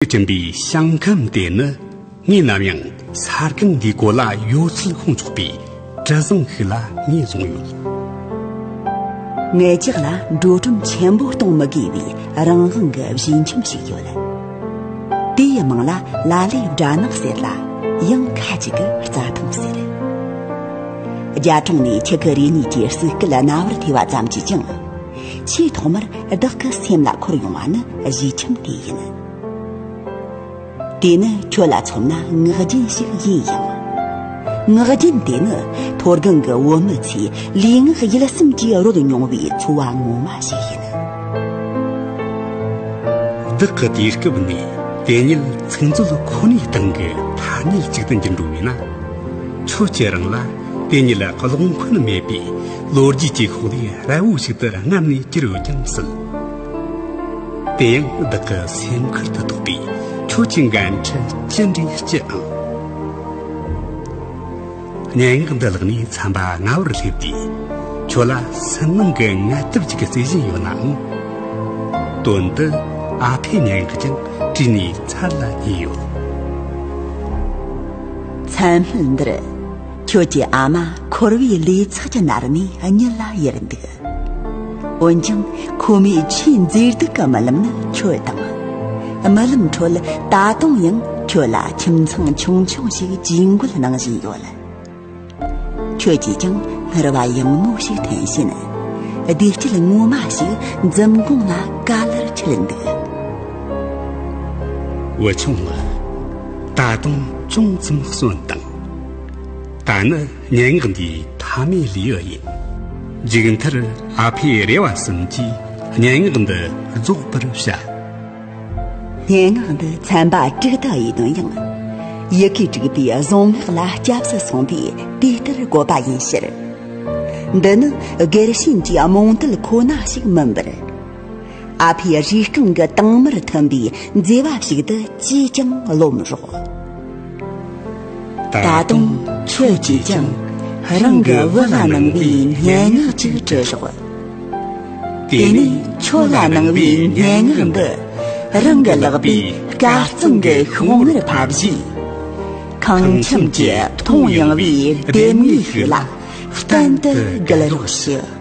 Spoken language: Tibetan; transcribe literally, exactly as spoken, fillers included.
སྐྲུན་པའི་ཞིང་ཁམས་དེ་ནི་ངས་ནམ་ཡང་ས་སྒང་འདིའི་གོ་ལ་ཡོད་ཚད་ཤོང་ཆོག་པའི་གྲུ་གཟིངས་ཤིག་ལ་ངོས་བཟུང་ཡོད། ངེད་ཅག་ལ་འགྲོ་གྲོན་ཆེན་པོ་གཏོང་མི་དགོས་པའི་རང་དབང་གི་བཞེས་ཁྱིམ་ཞིག་ཡོད། དེ་ཡི་མིང་ལ་ལ་ལས་སྦྲ་ནག་ཟེར་ལ། ཡང་ཁ་ཅིག་གིས་རྩྭ་ཐང་ཟེར། རྒྱ་གྲོང་ནས་ཁྱི་གུ་རེ་གཉིས་ཀྱི་ཟིག་སྐད་རྣ་བར་ཐོས་པ་ཙམ་གྱིས་ཀྱང་། ཆེས་ཐོག་མར་བདག་གི་སེམས་ལ་འཁོར་ཡོང་བ་ནི་བཞེས་ཁྱིམ་དེ་ཡིན། དེ་ནི་ཁྱོད་ལ་མཚོན་ན་ངག་རྒྱུན་ཞིག་ཡིན་ཡང་། ངག་རྒྱུན་དེ་ནི་མཐོ་སྒང་གི་བོད་མི་ཚོས་ལུས་ངག་ཡིད་གསུམ་གྱིས་རོལ་མྱོང་བའི་འཚོ་བ་ངོ་མ་ཞིག་ཡིན། བདག་གི་དུས་སྐབས་ནས་དེ་ཉིད་ཚིག་མཛོད་ཁོ་ནའི་སྟེང་གི་ཐ་སྙད་ཅིག་ཏུ་འགྱུར་འགྲོ་བས་ན། ཁྱོད་ཀྱིས་རང་ལ་དེ་ཉིད་གློག་འཕྲིན་མེད་པའི་ལོ་རྒྱུས་ཀྱི་ཤོག་ལྷེ་རལ་བོ་ཞིག་ཏུ་སྔར་ནས་གྱུར་ཡོད་ཀྱང་སྲིད། དེ་ཡང་བདག་གི་སེམས་ཁུར་དུ་གཏོགས་པའི་ཁྱོད་ཀྱི་འགན་འཁྲི་ཅི་འདྲའི་ལྕི་ཨང་། སྙན་ངག་འདི་བཀླགས་ནས་ཚན་པ་ལྔ་བར་སླེབས་དུས། ཁྱོད་ལ་སུན་སྣང་གི་ངལ་དུབ་ཅིག་གི་རྩེ་བཞིན་ཡོད་ནའང་། དོན་དུ་ཨ་ཕའི་སྙན་ངག་ཀྱང་བྲིས་ནས་ཚར་ལ་ཉེ་ཡོད། མཚན་སྨད་འདིར་ཁྱོད་ཀྱི་ཨ་མ་འཁོར་བའི་ལས་ཚེགས་ཀྱི་ནར་མས་གཉིད་ལ་ཡུར་འདུག་འོན་ཀྱང་ཁོ་མོའི་ཆེས་མཛེས་སྡུག་གི་རྨི་ལམ་ནི་ཁྱོད་དང་། རྨི་ལམ་ཁྲོད་ད་དུང་ཡང་ཁྱོད་ལ་ཁྱིམ་ཚང་ཆུང་ཆུང་ཞིག་ཇུས་འགོད་གནང་བཞིན་ཡོད། ཁྱོད་ཀྱིས་ཀྱང་སྔར་བ་ཡང་མོ་ཞིག་འཐེན་བཞིན། བདེ་སྐྱིད་ངོ་མ་ཞིག་འཛུམ་གོང་ལ་ག་ལེར་འཁྱིལ་འདུག་བུ་ཆུང་ལགས། ད་དུང་ཅུང་ཙམ་གསོན་དང་། ད་ནི་སྙན་ངག་འདིའི་མཐའ་མའི་ལེའུ་ཡིན། མཇུག་མཐར་ཨ་ཕའི་རེ་བ་གསུམ་གྱིས་སྙན་ངག་འདི་རྫོགས་པར་བྱ། སྙན་ངག་འདི་ཚན་པ་དྲུག་ཏུ་དབྱེ་དོན་ཡང་། ཡི་གེ་དྲུག་པའི་གཟུངས་སྔགས་ལ་སྐྱབས་སུ་སོང་བས་དེ་ལྟར་བཀོད་པ་ཡིན་ཕྱིར། འདི་ནི་སྒེར་ཞེན་གྱི་རྨོངས་དད་ཁོ་ན་ཞིག་མིན་པར། ཨ་ཕའི་རུས་རྐང་གི་དྭངས་མར་ཐིམ་པའི་མཛེས་པ་ཞིག་ཏུ་ཅིས་ཀྱང་རློམ་རོགས། ད་དུང་ཁྱོད་ཀྱིས་ཀྱང་རང་གི་བུ་ལ་གནང་བའི་སྙན་ངག་ཅིག་བྲི་རོགས། དེ་ནས་ཁྱོད་ལ་གནང་བའི་སྙན་ངག་འདི་རང་གི་ལག་པའི་དཀར་གཙང་གི་ཤོག་ངར་ཕབ་རྗེས། ཁང་ཁྱིམ་གྱི་མཐོང་ཡངས་པའི་ལྡེབས་ངོས་ཤིག་ལ་གཏན་དུ་བརྒལ་རོགས་ཞུ།